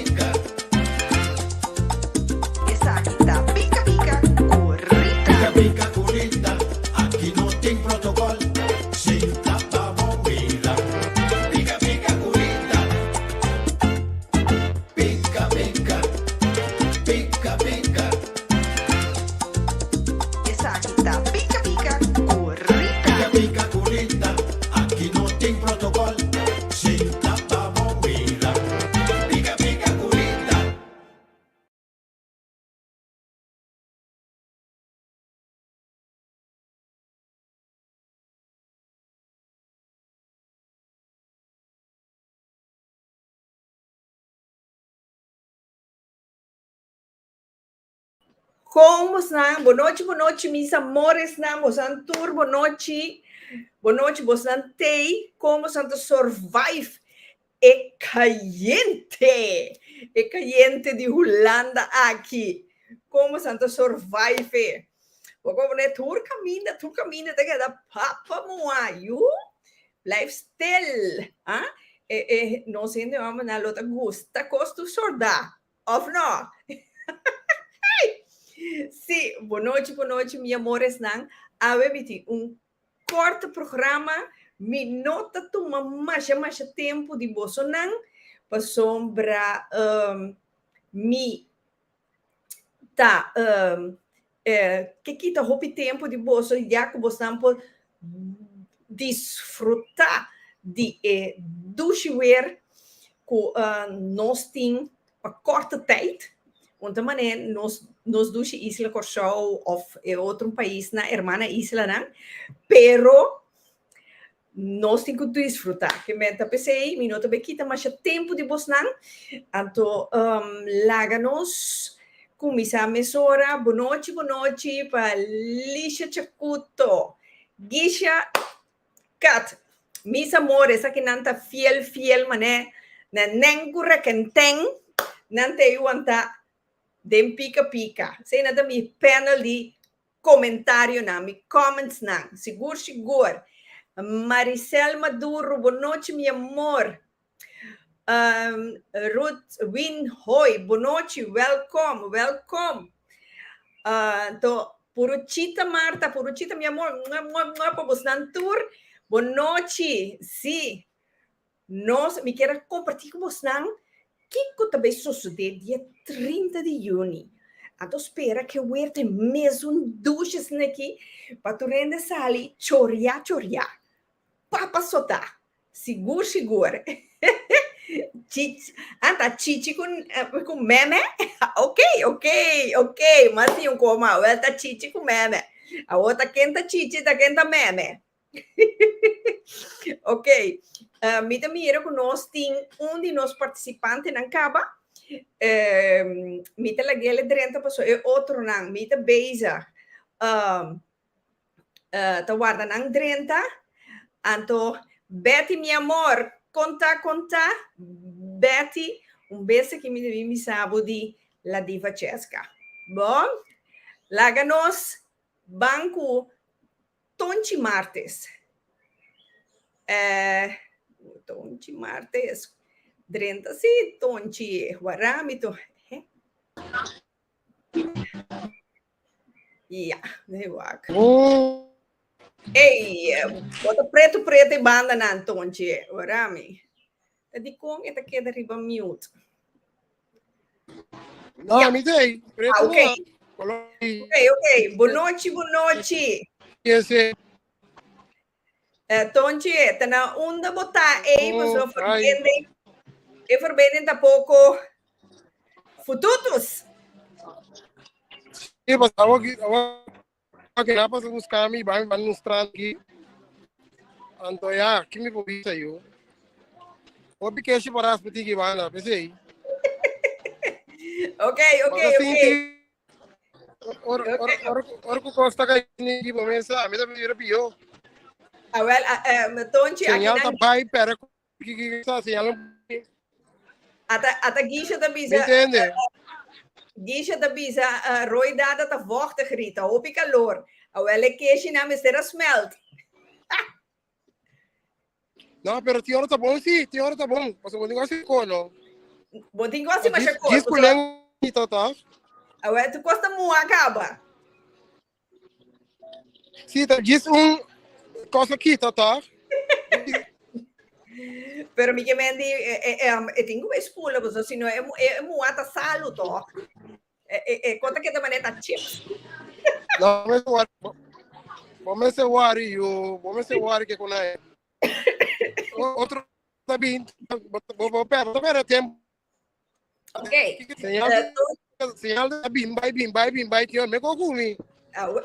pica. Esaki ta Pika Pika ku Rita. Pica pica cu Rita, aki no tin protocol, sinta pa bo mira. Pica pica cu Rita. Pica pica, pica pica. Esaki ta Pika Pika ku Rita. Pica pica cu Rita, aki no tin protocol, sinta pa bo mira. Pica pica cu Rita. Kon bosnan? Bonochi, bonochi, mis amoresnan, bosnan tur bonochi. Bonochi, bosnan tei. Kon bosnan ta survive e kayente? E kayente di Hulanda aki. Kon bosnan ta survive? Bo kompone tur kaminda, tur kaminda ta keda papa mua. Yu, blijf stil. Ah? E, e, nos hende hombernan lo ta gusta kos tur sordá. Of no? Sí, bonochi, bonochi, mi amoresnan. Awe mi tin un korte programa. Mi no ta tuma masha, masha tempu di bosonan, pasobra um, mi ta um, eh, ke kita hopi tempu di boso, ya ku bosnan por disfrutá di e dushi weer ku uh, nos tin pa korte tijd. Un ta manera nos nos dushi isla Kòrsou òf e otro pais na hermana islanan, pero nos tin ku disfrutá. Ke men ta p'esei mi no ta bai kita masha tempu di bosnan. Anto um, laga nos kuminsá mesora. Bonochi, bonochi pa Lisha Chacuto, Gisha Kat, mis amores, esakinan ta fiel, fiel mané na nen ku rekenten, nan ta ei wanta den pika pika. Esei nan ta mi panel di Comentarionan, mi commentsnan, sigur sigur. Maricel Maduro, bonochi mi amor. Um, Ruth Win Hoy, bonochi, welkom, welkom. Uh, to Puruchita Marta, Puruchita mi amor, mua, mua, mua, pa bosnan tur. Bonochi, si. Nos, mi kier a kompartí ku bosnan kiko ta bai sosodé dia 30 di yüni. Anto spera ke wer ta e mesun dushi asina aki pa tur hende sali choriá choriá. Papa sotá. Sigur sigur. Chichi, anta chichi ku ku meme? Ok, ok, ok. Mas tin un koma. Wel ta chichi ku meme. Awor ta ken ta chichi, ta ken ta meme. Ok, uh, mi ta mira ku nos tin un di nos partisipantenan kaba. Um, mi ta lag'é drenta paso e otronan, mi ta bezig um, uh, ta warda nan drenta. Anto, Betty, mi amor, konta, konta. Betty, un bes aki mi debí bisa bo di La Diva Cheska. Bon, laga nos ban ku Tonchi Martes. Eh, Tonchi Martes. Drenta si, Tonchi. Warami to. Eh? Ja, nee wak. Oh. Ei, bota preto preto e banda nan, Tonchi. Warami. Ta di con e ta keda riba mute. No, Ja. mi dei. Preto Ah, ok. no. Color. Ok, ok. Bonochi, bonochi. Ese. Eh, Tonchi, ta na unda bo ta ei, Oh, paso ai. verbinding, e verbinding ta poko fututus. Sí, pues awo aki, awo aki na pasa busca mi, ban ban un strand aki. Anto ya, ki mi por bisa yu? Hopi keshi por raspa tiki banda, pesei. Ok, ok, Mas ok. sinti or or or or ku kosta ka ni ki bo mesa, mi ta bira pio. Ah, wel, ah, eh, Tonchi, aki Señal ta nan, bai, pero ki ki sa señal ata, ata Guisha ta Me bisa, entende? Guisha ta bisa, uh, Roy Dada ta vochtig, Rita, hopi calor. Ah, wel, e keshi nan mester a smelt. No, pero ti ora ta bon, sí, ti ora ta bon. Pasobra bo tin ku hasi kono. Bo tin ku hasi masha kos. Djis ku lengua ta. Awe tu kos ta mua kaba. Si, ta djis un kos a kita ta. Pero mi ke men di e, e, e tin ku spula, pasobra si no e, e mua ta salu toch. E, e, e kota ke ta manera ta chips. No, me se wari. Bo me se wari yu, bo me se wari ke kunai. Otro ta bin, bo bo perde, bo perde tempo. Ok. Señal, uh, señal ta bin bai bin bai bin bai tio, me ko kumi. Awo.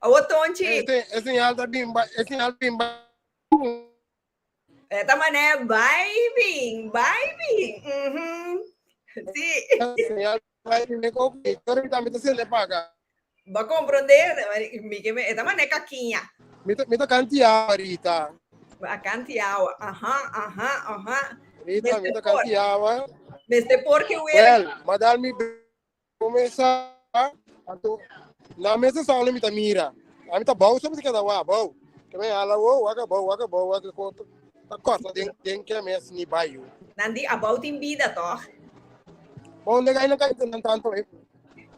Awo Tonchi. Este, e señal ta bin bai, e señal bin bai. E ta mané bai bin, bai bin. Mhm. Sí. Señal bai bin me ko kumi. Pero mi tambe ta sende paga. Ba comprender, mi ke me, e ta mané kakiña. Mi ta, mi ta kanti awa, Rita. Ba kanti awa. Aha, aha, aha. Rita, mi ta kanti awa. Mester por ke wera. Well, madal mi Kumesa anto na mesa sala mi ta mira. A mi ta bou so mi ta keda wa bou. Ke me ala wo waka bou waka bou waka ko ta korta den den ke mes ni bayu. Nan di abou tin bida toch? Bon de gai na kai nan tanto e.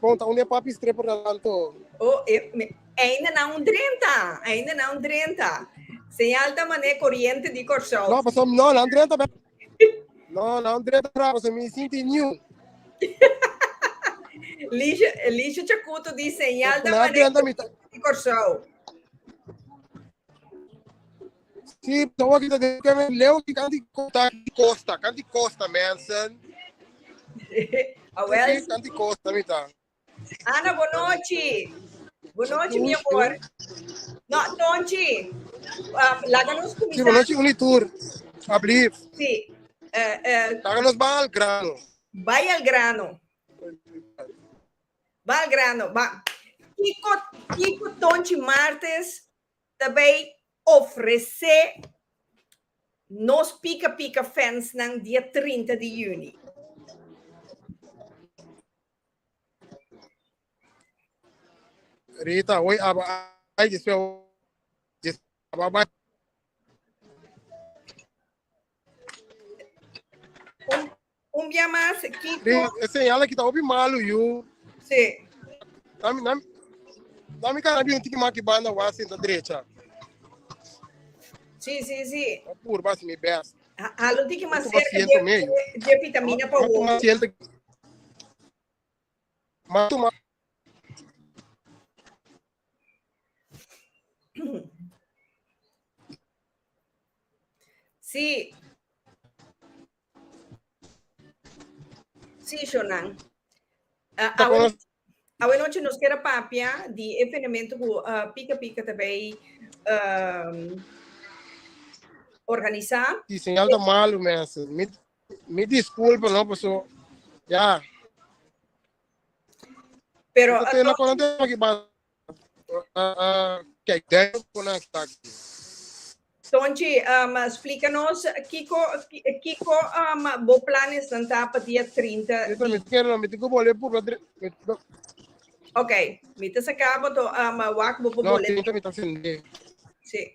Bon ta un papi stripper na tanto. Oh, e, me, ainda na un drenta, ainda na un drenta. Señal ta mané corriente di Kòrsou. No, paso no, na un drenta. No, no, drenta bravo, se mi sinti new. Liesje, Liesje Chacuto di señal da manejo di Kòrsou. Sí, to aki ta de que leo ki kanti costa, costa, kanti costa mensen. Ah, wel. Kanti costa mi ta. Ana, boa noite. Boa noite, mi amor. No, Tonchi, um, laga nos Sí, boa noite, Unitur. Alsjeblieft. Sí. Laga nos va al grano. Vai al grano. Va al grano. Va. Kiko, Kiko Tonchi Martes también ofrece nos Pika Pika fans nan dia 30 di juni. Rita, hoy aba ay después aba bai. Un, un dia mas, Kiko. Rita, e señal aki ta hopi malu yu. Sí. Dami, dami, dami cara bi un tiki maki banda wa sinta derecha. Sí, sí, sí. Purba mi best. Halo tiki mas cerca de, de vitamina pa wowo. Ma tuma. Sí. Sí, Shonan. Uh, awe, awe noche nos quiere papia di evenemento ku uh, Pika Pika también um, organizar. Sí, señal ta malo, mensen. Mi, mi disculpa, no, paso. Ja. Pero... Uh, uh, Kijk, duidelijk kon Tonchi, um, splícanos, Kiko, Kiko, um, bo planes nan ta pa dia 30. Yo también quiero, mi tengo bole por Ok, mi te sacaba to um, wak bo No, 30 mi ta sende. Sí.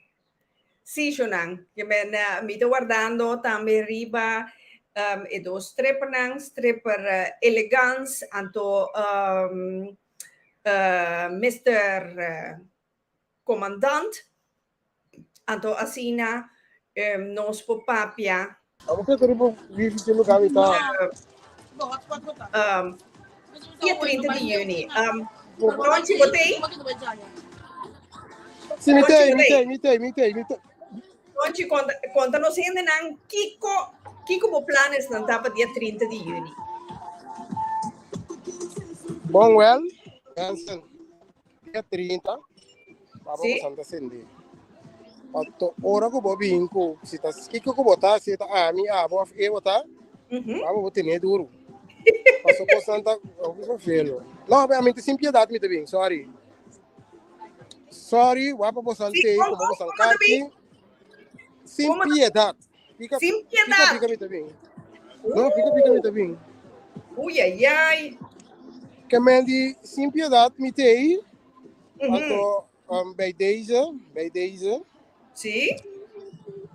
Sí, Shonan, ke men uh, mi ta wardando tambe riba um, e dos strippernan, stripper uh, elegance, anto um, uh, Mr. Uh, Commandant, anto asina um, nos por papia. Amo ke riba wifi te lugar mi ta. Um, dia 30 di juni. Um, Ronchi, botei? Sí, mi tei, mi tei, mi tei, mi tei, mi tei. Ronchi, konta, konta nos hendenan kiko, kiko bo planes nan ta pa dia 30 di juni. Bon, wel, mensen, dia 30, Baba Sí. Santa Cindy. Anto ora ku bo bin ku si ta kiko ku bo ta si ta ami abo of e bo ta baba bo tene duro. Paso ko santa hopi vervelo. No, a mi te sin piedad mi te bin, sorry. Sorry, wapa bo san Sí, te, ¿cómo? como bo san ¿Cómo te karki. bin? Sin ¿Cómo te- piedad. Pika, Sin pika, piedad. pika mi te bin. No, pika, pika mi te bin. Uy, ay, ay. Ke men di sin piedad mi te ei. Anto, bij deze, bij deze. Sí.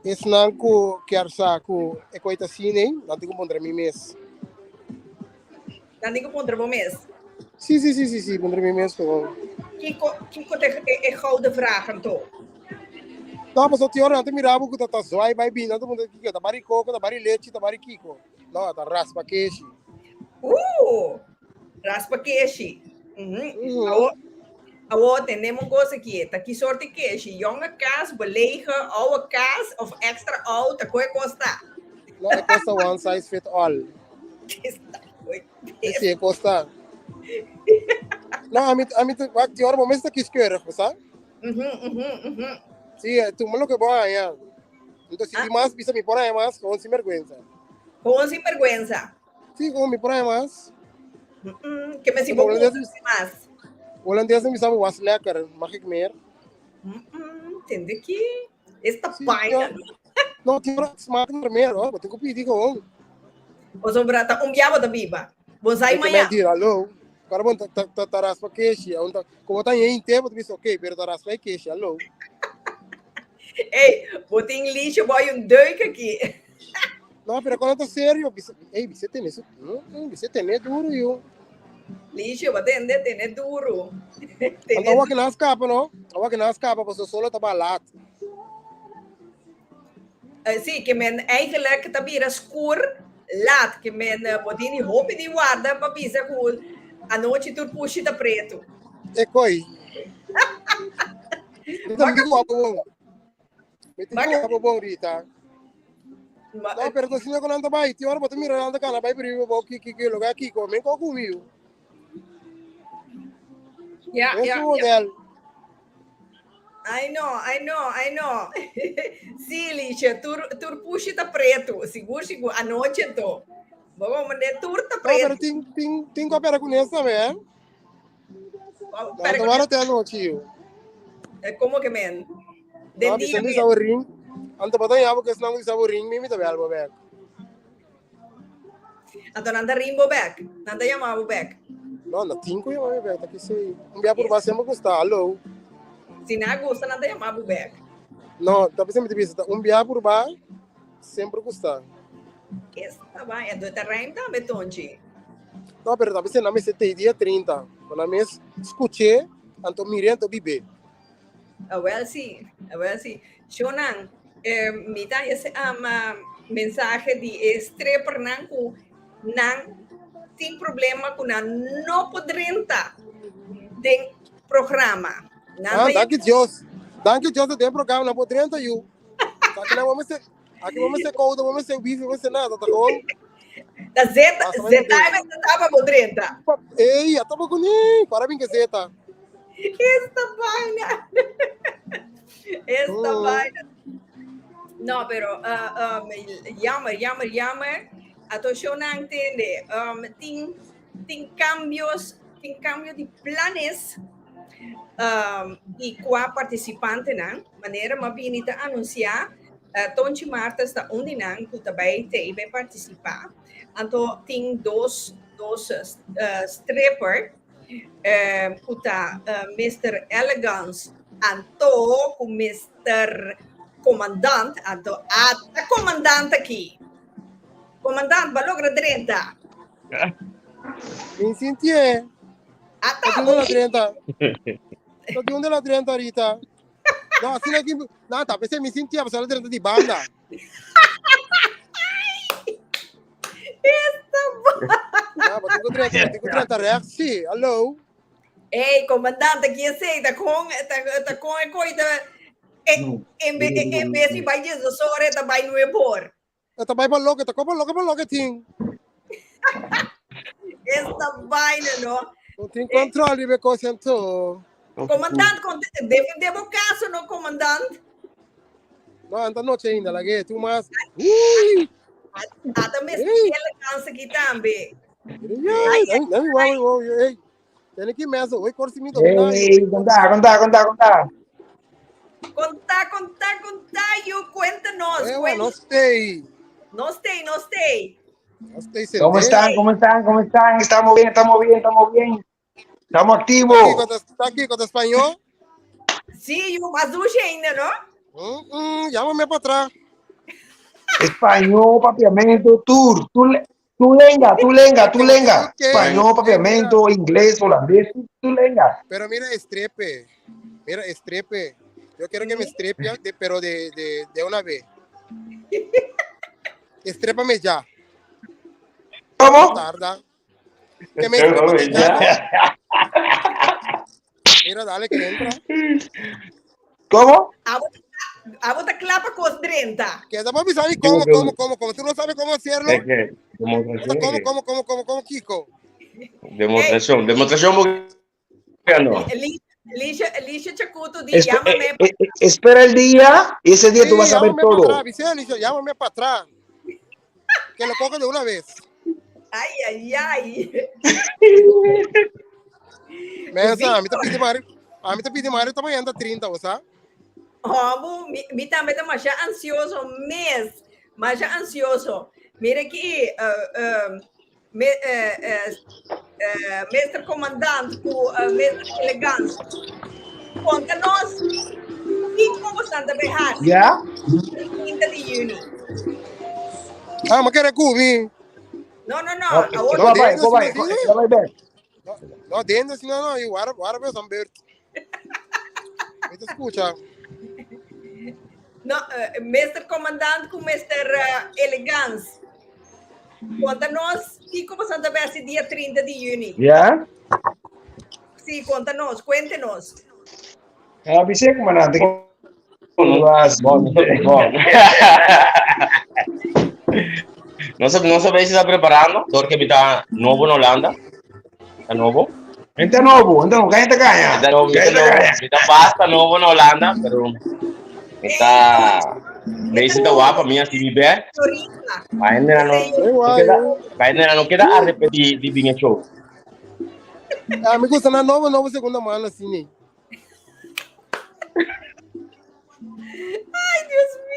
Esnan ku kier sa ku e koi ta asina ei, nan tin ku puntra mi mes. Nan tin ku puntra bo mes? Sí, sí, sí, sí, sí, puntra mi mes gewoon. Kiko, kiko ta e, e gouden vraag anto? No, pasobra tin ora nan ta mira bo ku ta ta zwaai bai bin, nan ta puntra kiko, ta bari koko, ta bari lechi, ta bari kiko? No, ta raspa keshi. Raspa keshi. Awo, awo tenemos un cosa aquí. Ta ki soort di keshi? Jonge kaas, belegen, oude kaas of extra oud? Ta koe kos ta? No, e kos ta one size fit all. Esi e kos ta. No, ami, ami, wak, ti ora bo mes ta kieskeurig, bo sa? Sí, tuma loke bo haña. Entonces, si tin mas, bisa mi por haña mas, gewoon sin vergüenza. Gewoon sin vergüenza. Sí, gewoon mi por haña mas. Ke me si bo gusta si mas. Holandés mi sabe was lekker, mag ik meer? Tende ki esta sí, paina. No, tin ora smaak naar meer, hoor. Bo tin ku pidi gewoon. Pasobra ta un bia bo ta biba. Bo sai mañana. Mentira, hallo. Para bon ta ta ta raspa keshi, aun ta como ta yen te bo ta bisa okay, pero ta raspa e keshi, hallo. Ey, bo tin lixo boy un deuk aki. No, pero cuando ta serio, bisa, ey, bisa tene su, bisa tene duro yo. Lixo, bo tende tene duro. Tene Anto awa que na escapa, no? Awa que na escapa, paso solo ta balat. Sí, ke men eigenlijk ta bira skur laat, ke men bo tin di hopi di warda pa bisa ku anochi tur pushi ta pretu. E koi. Mi ta guapo bon. Mi ta guapo bon, Rita. No, pero ta asina ku nan ta bai. Tin ora bo ta mira nan ta kana bai priba bo ki ki ki loke a kiko. Men ko ku mi yu. Ja, Mes ja, su ja. model. I know, I know, I know. Sí, Licia, tur, tur pushi ta pretu. Sigur, sigur. Anochi anto. Bo komprende, tur ta No, pero pretu. tin, tin, tin ku a pera kunes tambe, eh? Oh, No, pera ta wara te anochi, yu. Komo ke men? Den No, dia bisa mi men. sa ring. Anto bata yabo ke snang sa ring mi mi ta bel bo bek. Anto nan ta ring bo bek. Nan ta yama bo bek. No, na tin ku yama mi bek, ta kisei. Un bia purba semper gusta, hallo. Si nan gusta, nan ta yama bo bek. No, ta bisa mi ta bisa, ta un bia purba semper gusta. Esta bai, anto ta rijm tambe, Tonchi. No, pero ta bisa nan mester tei dia 30. Pa nan mes skuch'é, anto mir'é, anto bib'é. Awel si, awel si. Shonan, eh, mi ta ese um, mensahe di e strippernan ku nan tin problema ku nan no por drenta den programa. Nan Ah, ta danki Dios. Danki Dios den programa nan por drenta yu. Aki nan bo mester, aki bo mester kouda, bo mester wifi, bo mester nada. Ta gewoon. Ta zeta, Basta zeta bai mester taba bo drenta. Ey, a taba kuné. Para bin ke zeta. Esta vaina. Esta vaina. No, pero jammer, jammer, jammer. Ato shownan tende. Tin, tin cambios, tin cambio di planes di qua participantenan. Manera m'a bini ta anuncia, Tonchi Martes ta un di nan cu ta bay tey bay participa. Anto tin dos, dos stripper cu ta Mister Elegance anto cu Mister Comandant. Anto ata Comandant aki. Comandant, ba logra drenta? Mi sintié. Ata, Ta di unda la drenta? Ta di unda la drenta, Rita? No, asina aki, no, ta pensé mi sintié, pasobra la drenta di banda. Esta No, bo tin ku drenta, bo tin ku drenta rechts, sí, hallo. Ey, comandante, ki esei? Ta con, ta, ta con e coi ta, en, en, en vez di bai 12 ora, ta bai 9 or. E ta bai pa loke, ta kopa loke pa loke tin. Esta vaina, no? No tin control riba e kos anto. Comandant, defende bo caso, no, comandant? No, anta noche ainda, lage, tu mas. Ui! Ata mes Ei. eleganza aqui também. Ei, dami, dami, wou, wou, ei. Tene ki mesa, oi, corsi mi Ei, contá, contá, contá, contá. Contá, contá, contá, you, cuéntanos. Ewa, cuéntanos. no stay. No stay, no stay. No stay ¿Cómo senté. están? ¿Cómo están? ¿Cómo están? Estamos bien, estamos bien, estamos bien. Estamos activos. Está aquí, está aquí con español. Sí, you, mas duche ainda, no? Llámame para atrás. Español, papiamento, tur, tur, tur lenga, tur lenga, tur lenga. Español, papiamento, inglés, holandés, tur lenga. Pero mira, estrepe. Mira, estrepe. Yo quiero que me estrepe, de, pero de, de, de una vez. Estrépame ya. ¿Cómo? Tarda. Que me estrepe ya. Mira, dale que entra. ¿Cómo? Abo ta klapa kos drenta. Que da papi sabe cómo, cómo, cómo, cómo. Tú no sabes cómo hacerlo. Es que, demostración. ¿Cómo, cómo, cómo, cómo, cómo, Kiko? Demostración, demostración porque no. Alicia, Alicia Chacuto, di, llámame. Espera el día y ese día sí, tú vas a ver llámame todo. Para atrás, Vicente, Alicia, llámame para atrás. Que lo coge de una vez. Ay, ay, ay. Mensa, a mí te pide Mario, a mí te pide Mario también anda 30, o sea. Oh, mi, mi también está más ansioso, mes, más ansioso. Mira aquí, me, Mr. Comandante, Mr. Elegance. Conta-nos, kiko bo ta bay haci? Ya? 30 di juni. Ah, ma kere ku mi. No, no, no. Awor No, vai, vai, vai, vai. No, dentro si no, no, y wara, wara bes aan beurt. Mi te escucha. No, Mr. Comandante ku Mr. Elegance. Konta nos, kiko bo ta bay haci dia 30 di juni? Ya? Sí, konta nos, cuéntenos. Ah, vice comandante. Bon, bon. No se, no se ve si está preparando, porque está nobo na Hulanda. Ta nobo. Gente nobo, gente nobo, gente caña. Está nobo, Gente está nobo. caña. Está basta nobo na Hulanda, pero está Daisy está guapa, mía, si vive. Florida. Vaina no, no queda, vaina no queda a repetir di bien show. Ah, me gusta na novo, novo segunda mano assim, né?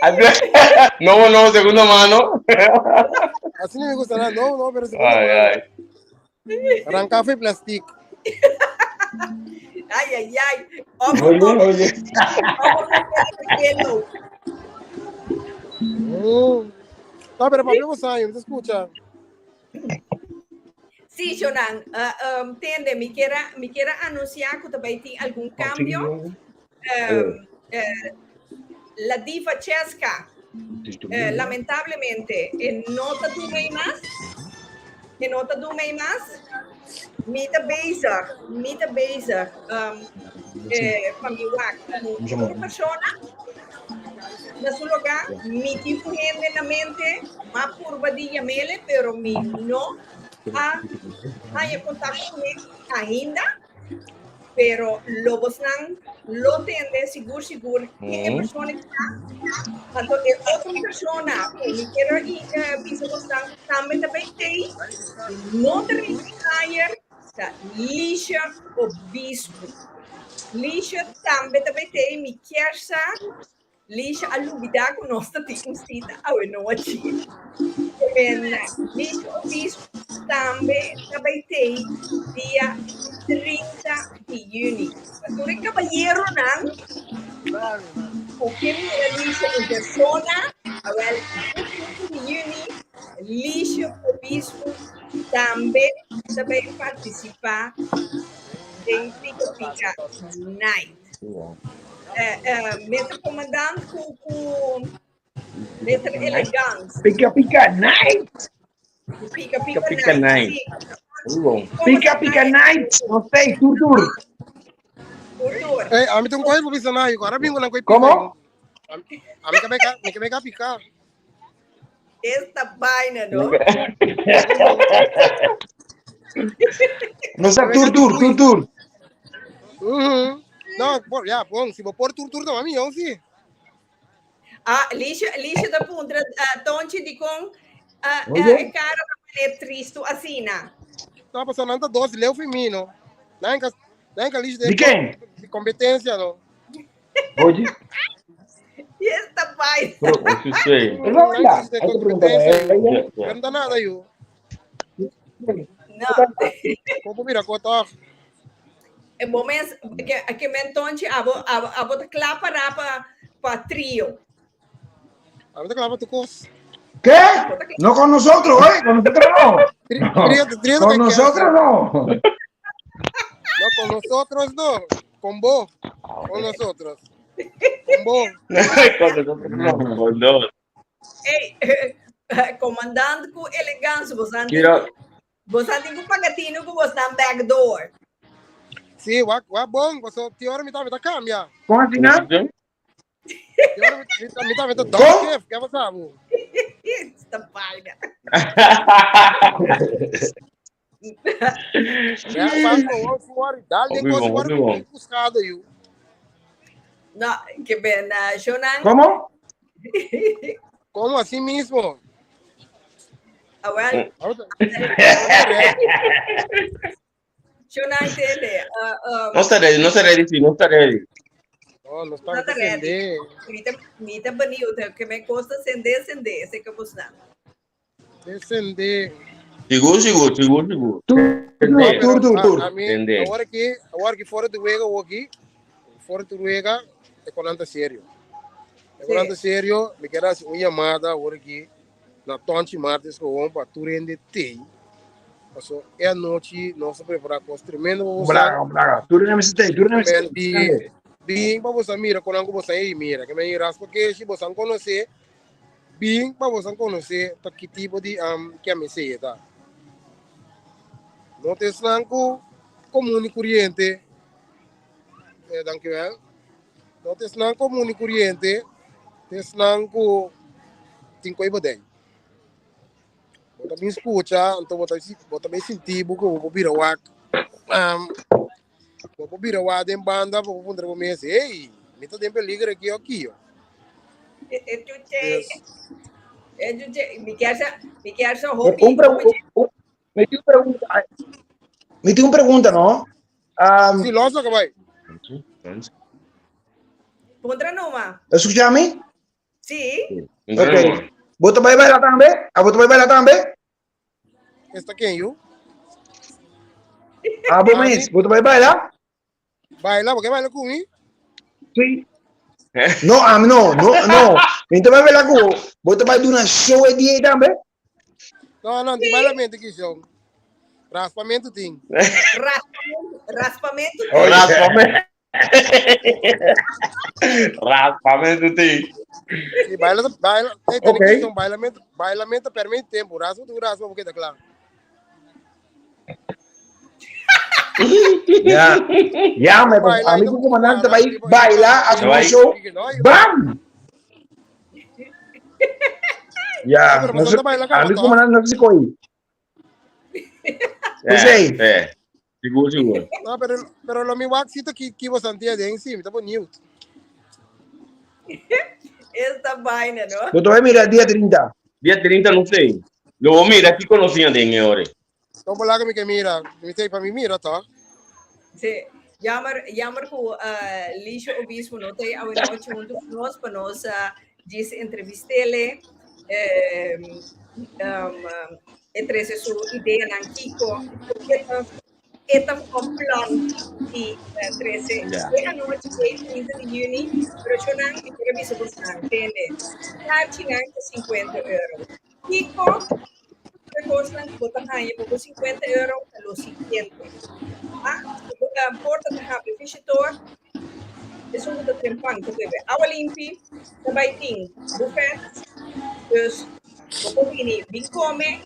Ay, Dios mío. No, no, segunda mano. Assim não me gusta nada, novo, novo, pero segunda Ay, mano. ay. Arrancar foi plástico. Ay, ay, ay. Oye, oye. Oye. Tá, pero papi, você aí, me escucha. Sí, Jonan, tende, mi kier a anuncia cu tambe tin algun cambio. La diva Chesca, lamentablemente, no ta duna mas. E no ta duna mas. Mi ta bezig, mi ta bezig pa mi wak otro persona na su lugar. Mi tin hende na mente, m'a purba di yam'e, pero mi no a haya contacto cune ainda. Pero lo bosnan lo tende sigur sigur ken e persona ta. Anto e otro persona cu mi kier bisa bosnan tambe ta bay tey, no ta riba flyer, ta Lisha Obispo. Lisha tambe ta bay tey, mi kier sa Lisha a lubida cu nos ta tin un cita awe nochi. Men Lisha Obispo tambe ta bay tey dia 30 di juni. Pa tur e caballeronan cu ke mira Lisha en persona, awel dia 30 di juni Lisha Obispo tambe ta bay participa den Pika Pika Night. Mr. Comandante ku Mr. Elegance. Pika Pika Night. Pika Pika, Pika Night. Night. Sí. Muy bon. Pika Pika Night. No sei, tur tur. Tur tur. Hey, a mi tin un kos pa bisa na, ahora bingo nan koi Como? A mi ke mi ke pica. Esta vaina, no? No sa tur tur, tur tur. No, por, ya, bon, si bo por tur tur, no, mi sí. Ah, Alicia, Alicia ta puntra, Tonchi di con Oye. cara ta mané tristo asina. No, pasó nanta dos leu femino. Nanka, nanka Alicia Di ken? de competencia, no. Oye. Y esta vaina. Pero, eso sí. Es la verdad. Hay que preguntarle a ella. Ya, ya. No da nada, yo. No. Como mira, cota. E momento que men Tonchi abo ta klapa pa pa trio. A mi ta klapa tu kos. ¿Qué? No con nosotros, ¿eh? Con nosotros no. Trio Con nosotros no. No, con nosotros no. Con vos. Con nosotros. Con vos. Con nosotros no, con nos. Ei, comandante ku elegansia, bo san Quiero, bo san tin ku paga tino ku bo stan backdoor. Sí, wa, wa bon, paso ti ora mi ta mi ta cambia. Kon asina? Ti ora mi mi ta mi ta mi ta Kon? downshift, ke pasa bo? Esta vaina. Ja, pa wo fuori, dal den Hopi kos bon, fuori hopi bon. buscado yu. No, ke ben shonan. Komo? Como así mismo? Ah, wel, Ahorita- shonan tende. No está ready, no está ready, sí, no está ready. No, no está No está ready. ready. Mi ta mi ta benieuwd, ke me kosta sende sende, se ke bosnan. Descender. Sigur, sigur, sigur, sigur. Tur, Entende. tur, tur, tur. A mi, Entende. awor aki, awor aki fora di wega aki, fora di wega, e konanta serio. E konanta serio, mi kier hasi un yamada awor aki na Tonchi Martes gewoon pa tur hende tei. Paso e anochi nos a prepara kos tremendo pa boso. Braga, braga. Tur na mester, tur na mester. Di bin pa boso mira konan ku boso ei mira. Ke men raspa keshi boso konosé. Bin pa boso konosé ta ki tipo di um, ke ami ta. No ta esnan ku komun i kuriente. Eh, dankjewel. No ta esnan komun i kuriente, ta esnan ku tin koi bodei. Bo ta bin skucha, anto bo ta bo ta bin sinti bo ku bo por bira wak. Um, bo por bira wak den banda, bo por puntra bo mes, hey, mi ta den peligro aki o kio. E chuche, Dus, e chuche, mi kier sa, mi kier sa hopi. Un pregunta, mi tin un pregunta. Mi tin un pregunta, no? Si, los lo bai. Puntra numa. Escucha mi? Si. Ok. Bo ta bai baila tambe? A bo ta bai baila tambe? Esta ken yu? A bo mes, bo ta bai baila? Baila, bo ke baila ku mi? Si. No, a mi no, no, no. Mi ta bai baila ku bo. Bo ta bai duna show e dia tambe? No, no, tin bailamentu ki show. Raspamentu tin. Raspamentu, raspamentu. Oye. Raspamentu. Raspamentu tin. Si, baila, baila, hey, tiene Ok. que ser un bailamento, bailamento permite tempo, raspa tu raspa porque está claro. Ya. Ya, me Baila, a mi no, ku comandante para, bai tipo, baila a Bai. su show. No, yo- Bam! Ya, Pero no bastante sé, baila a caba, mi toch? comandante no sé koi. Eh, eh. Sigur, sigur. No, pero, pero lo mi waxito ki ki vos antia de en sí, mi está bonito. Esta vaina, no? Bo ta bai mira dia 30. Dia 30 no sei. Lo bo mira ki conocian den e ore. Como lá que mi que mira, mi sei pa mi mira, toch? Sí. Jammer, jammer ku uh, Liesje Obispo no te awe noche junto ku nos pa nos uh, djis entrevistele. Eh, um, e trese su ideanan kiko. E ta, e ta un plan di uh, trese e anochi e 30 di juni, pero shonan mi quiero bisa bosnan tende. Kaartjinan ta 50 euro. Kiko e kosnan ku bo ta haña pa bo 50 euro ta lo siguiente. A, si bo ta porta ta habri visitor, esun ku ta trempan ta bebe awa limpi, ta bai tin buffet, dus bo por bini bin kome,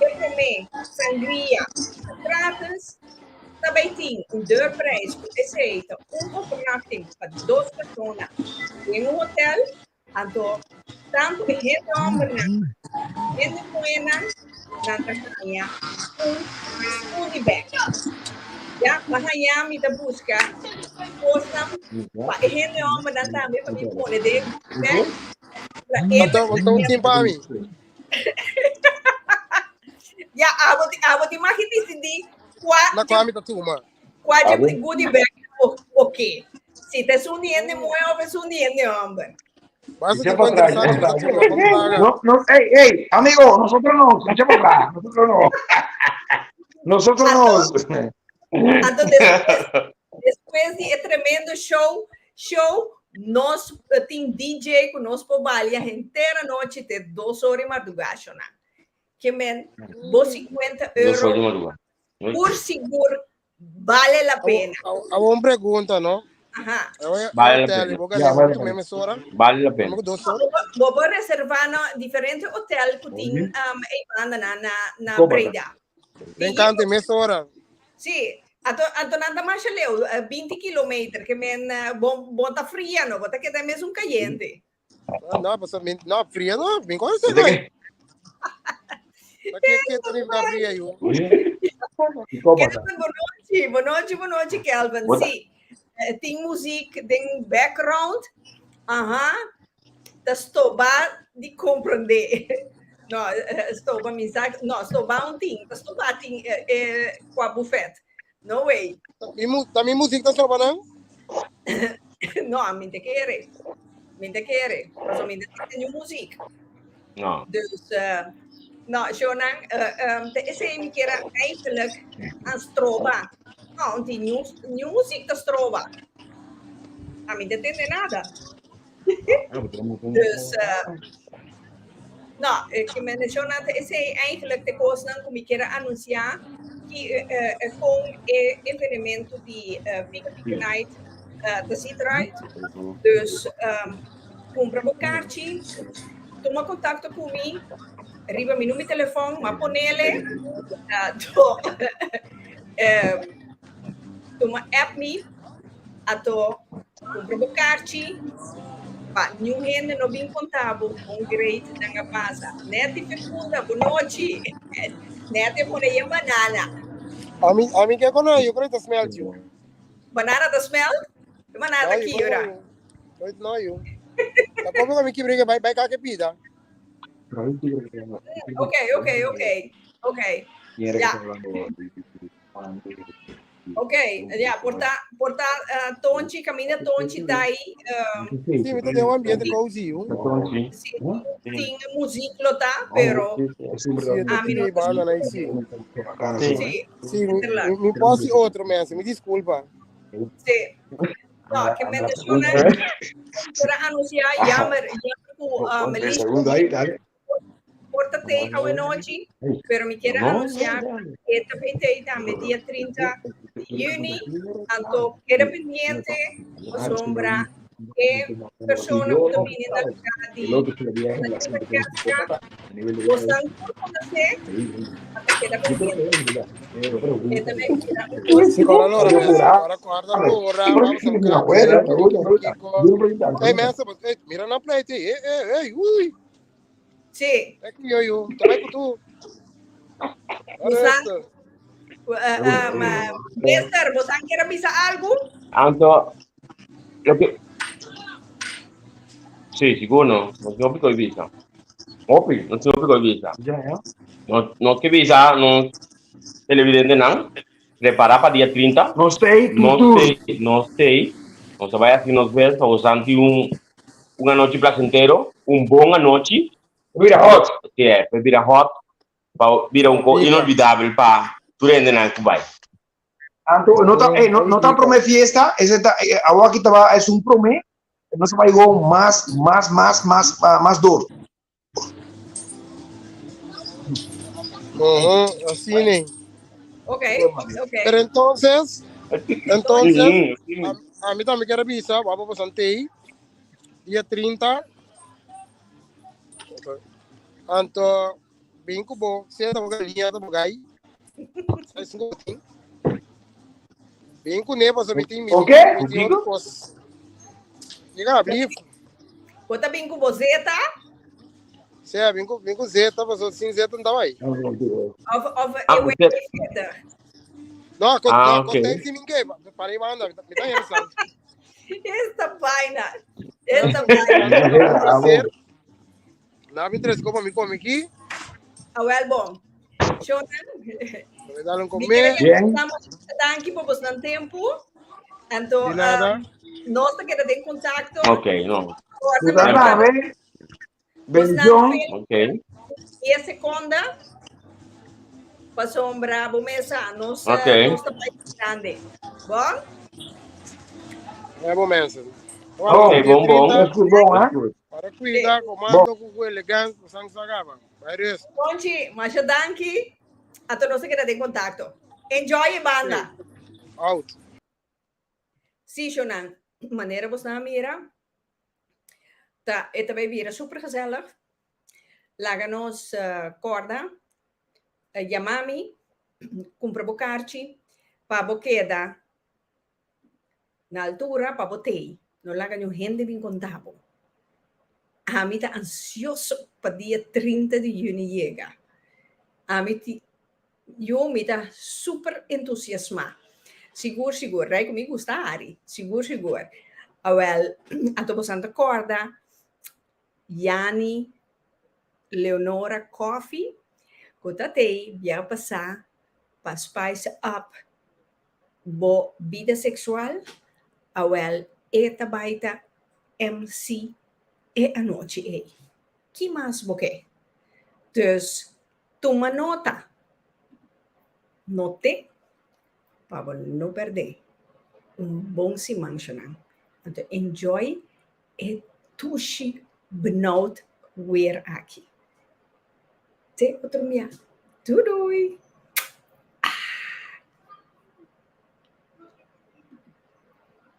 e promé sangria ta gratis, ta bai tin un deurprijs ku esei ta un overnachting pa dos persona den un hotel. Anto tantu e hende hòmbernan, hende muhénan, nan ta haña un goodie bag. Ya, pa haña mi ta buska kosnan pa e hende hòmbernan tambe pa mi pone den e goodie bag. Pa e Anto, anto un tin pa mi. Ya, abo tin, abo tin mag disidí kua Na kua mi ta tuma. kua dje goodie bag bo bo ke. Si ta esun di hende muhé òf esun di hende hòmber. Basta Echa tipo pa atrás, interesante echa mi ta pa tuma, atrás. kon plaga. No, no, ey, ey, amigo, nosotros no, echa pa atrás, nosotros no. Nosotros no. Anto despues, despues di e tremendo show, show, Nos tin DJ ku nos por balia henter anochi te dos ora di mardugá shonan. Ke men bo 50 Dos ora di euro mardugá. por sigur bale la pena. Awor un pregunta, no? Aha. Awor Vale la hotel, pena. bo Ya, gana vale la tu pena. mesma hora? Vale la pena. Como dos horas? Bo por reserva na diferente hotel ku tin um, e banda na na na Kobata. Breda. Me encanta, mesma hora. Sí, anto anto nan ta masha leu, 20 kilometer, ke men bon bon ta fria no, bo ta keda mesun kayente. No, no, pues, no, fria no, mi conoce, ¿De no. qué? Aqui que tu tá fria yo. Kelvin, boa noite, boa noite, boa noite, Kelvin. Boa Sí, tin muziek den background. Aha. Ta stoba di comprende. No, stoba mi sa, no, stoba un tin, ta stoba tin eh, qua buffet. No way. Mi mu, ta mi muziek ta stoba nan? No, mi te kere. Mi te kere. Paso mi te tin muziek. No. Dus, no, Shonan, um, te ese mi kier eigenlijk aan stroba. No, want die nieuw, nieuw muziek te stroba. A mi te tende nada. Dus, no, ik men Shonan, te ese eigenlijk te kosnan ku mi kier anunciar ki kon e evenemento di Pika Pika Night te ziet eruit. Dus, Cumpra bo karchi, tuma contacto cu mi riba mi numero telefon, ma ponele, to, tuma app mi, ato cumpra bo karchi, pa niun hende no bin conta bo con great nan a pasa. Netty Fecunda, bo nochi. Netty a pone yen banana. Ami, ami ke kono, yo creo que ta smell tio. Banana ta smell? Banana ta kibra. Nooit no yu. Ta como kami kibra bai bai kake pida. Ok. Ja. Ok, ja, porta porta uh, Tonchi, camina Tonchi ta aí. Sí, mi ta un ambiente cozy. Tonchi. Sí, tin muziek lo ta, pero Sí, a mi no banda na sí. Sí. Sí, mi, mi posi otro, mensen, mi disculpa. Sí. No, ke men menciona quiero anunciar jammer, jammer ku Melissa Segundo ahí, dale. porta te awe nochi, pero mi quiero anunciar que también te también dia 30 de juni, anto queda pendiente, sombra, que persona ku ta bini na lugar di Bosnan por conocer, anto queda pendiente. Que también Sí, ahora lora, mensen. Ahora guarda lora, vamos a buscar. Hey, mensen, hey, mira na pleite. Hey, hey, hey, uy. Sí. É que eu, eu, também com tu. Bosan, Mister, bosan quiere bisa algo? Anto, lo que... Sí, sigur no. No tin hopi ku bisa. Hopi, no tin hopi ku bisa. No, no ke bisa, no televidentenan, prepara pa dia 30. No stay, No tu. stay, no stay. Nos ta bai hasi nos best pa bosan tin un, un anochi placentero, un bon anochi. Bira hot. Sí, pa bira hot, pa bira un ko inolvidabel pa tur hendenan ku bai. Anto, no ta, eh, no, no ta prome fiesta, ese ta, eh, awa ki taba es un prome, no se va go mas, mas, mas, mas, ah, mas dor. Uhum, así ne. Ok. Pero entonces, entonces, Mm, mm. a, a mí también quiero avisar, vamos a pasar día 30. Anto, bem que bom, senta boca linha da bogai. Sai cinco tem. Bem com ne, passa bem tem. O quê? Diga, blief. Bota bem com bozeta Sim, bem com zeta, passou sem zeta não tava aí. of Ah, eu você- Não, com Ah, não, ok. com tem ninguém, parei manda, me tá aí, Esta vaina. Esta vaina. Não me interessa como me come aqui, Ah, wel bom. Shonan. me dá um comer. Bien. Danki pa boso tempo. Anto, De nada. nos ta keda den contacto. Ok, no. Tú sabes, Bendición. Ok. E segunda, pasombra, bo mesa, nos, Ok. nos ta país grande. Bom? É bom, mensen. Oh, Ok, bon, bon. Esku bon, hè? Para cuida, comando ku elegancia, sang sagaba. Bai rest. Conchi, masha danki. Anto nos ta keda den kontakto. Enjoy e banda. Out. Sí, Shonan, manera bosnan a mira, ta e ta bai bira super gezellig. Laga nos korda, yama mi, kumpra bo karchi pa bo keda na altura pa bo tei. No laga niun hende bin konta bo. Ami ta ansioso pa dia 30 di yüni yega. Ami ti Yo mi ta super entusiasmá. Sigur sigur, rei ku mi gusta hari. Sigur sigur. Awel, anto bosan ta kòrda Yani Leonora Coffee ku ta tei bia pasá pa spice up bo bida seksual, awel e ta bai ta MC e anochi ei. Ki mas bo ke? Dus Tuma nota. Note pa bo no perde un bon siman shonan. Anto enjoy e tushi benauwd weer aki. Te otro mia. Doei doei!